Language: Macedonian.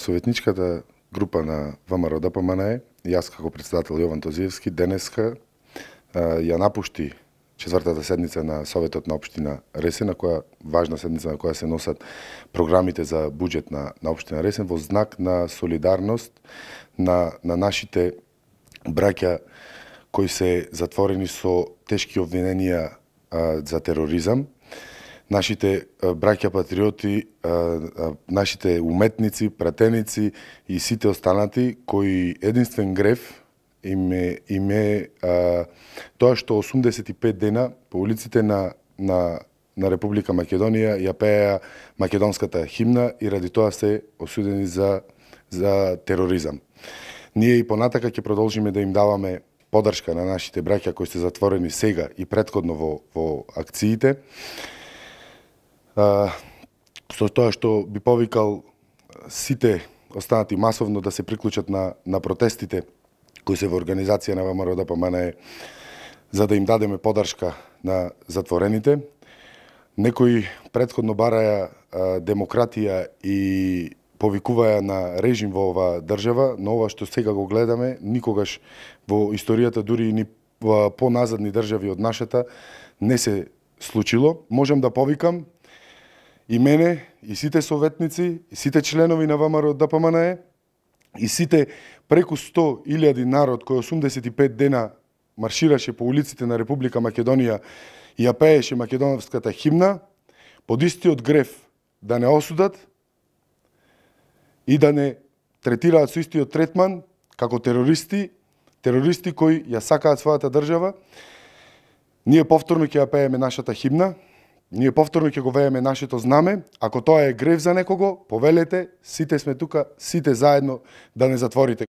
Советничката група на ВМРО ДПМНЕ и јас како председател Јован Тозиевски денеска ја напушти четвртата седница на Советот на општина Ресен, која важна седница на која се носат програмите за буџет на општина Ресен во знак на солидарност на нашите браќа кои се затворени со тешки обвиненија за тероризам, нашите браќа патриоти, нашите уметници, пратеници и сите останати кои единствен грев им е тоа што 85 дена по улиците на Република Македонија ја пееа македонската химна и ради тоа се осудени за тероризам. Ние и понатака ќе продолжиме да им даваме подршка на нашите браќа кои се затворени сега и претходно во акциите. Со тоа што би повикал сите останати масовно да се приклучат на протестите кои се во организација на ВМРО ДПМНЕ за да им дадеме подршка на затворените. Некои претходно бараја демократија и повикуваја на режим во оваа држава, но ова што сега го гледаме никогаш во историјата, дури и ни поназадни држави од нашата, не се случило. Можам да повикам и мене, и сите советници, и сите членови на ВМРО ДПМНЕ, и сите преку 100.000 народ кој 85 дена маршираше по улиците на Република Македонија и ја пееше македонската химна, под истиот грев да не осудат и да не третираат со истиот третман како терористи кои ја сакаат својата држава. Ние повторно ќе ја пееме нашата химна, ние повторно ќе го вееме нашето знаме. Ако тоа е грев за некого, повелете, сите сме тука, сите заедно да не затворите.